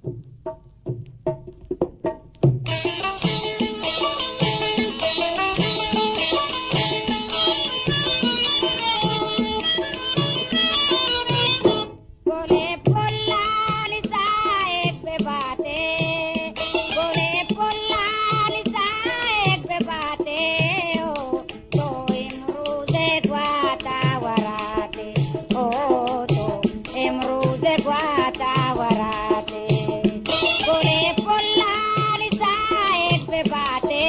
گلیں پلانی ساہگ بہ باتے، گلیں پلانی ساہگ بہ باتے، او تو امروز گواتا وراتے، او تو امروز گواتا وراتے، گلیں پلانی ساہگ بہ باتے۔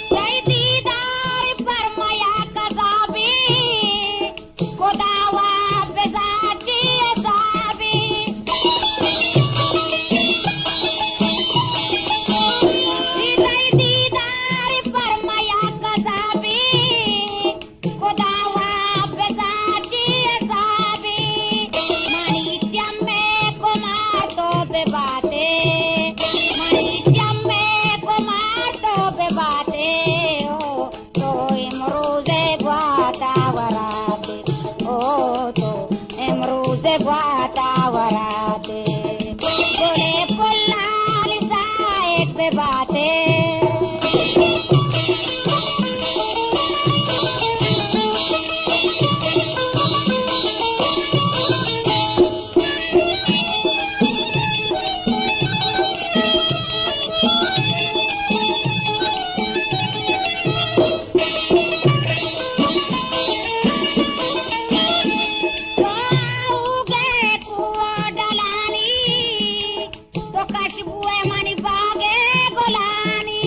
تئی دیدار پر میا کذابی، خداوا بزاچی حسابی۔ تئی دیدار پر میا کذابی، خداوا بزاچی حسابی۔ منی چمے کمار تو بہ باتے، منی چمے کمار تو بہ باتے، او تو امروز گواتا وراتے، او تو امروز گواتا وراتے۔ گلیں پلانی ساہگ بہ باتے۔ تو آؤگے کوہ ڈلانی، تو کشبوئے منی باگے گلانی۔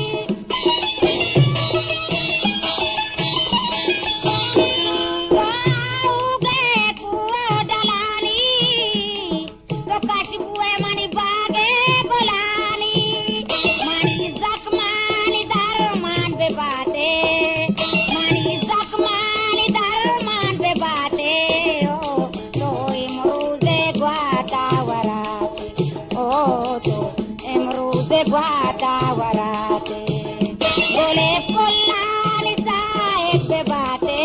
تو آؤگے کوہ ڈلانی، تو کشبوئے منی باگے گلانی۔ منی زخمانی درمان بہ باتے، منی زخمانی درمان بہ باتے، او تو امروز گواتا وراتے، او تو امروز گواتا وراتے۔ گلیں پلانی ساہگ بہ باتے۔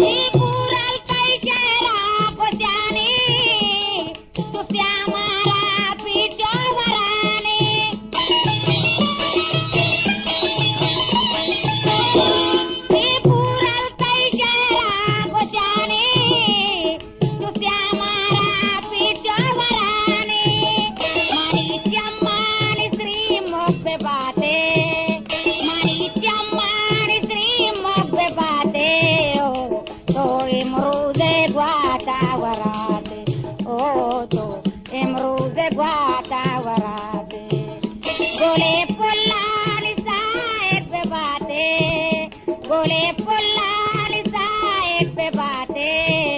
اے پورل تئی شہرا کشانی، تو سیامارا پیچو ورانے۔ اے پورل تئی شہرا کشانی، تو سیامارا پیچو ورانے۔ منی چمانی سری مک بہ باتے، منی چمانی سری مک بہ باتے، او تو امروز گواتا وراتے، او تو امروز گواتا وراتے۔ گلیں پلانی ساہگ بہ باتے، گلیں پلانی ساہگ بہ باتے،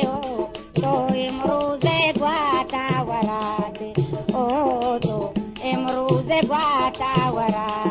او تو امروز گواتا وراتے، او تو امروز گواتا وراتے۔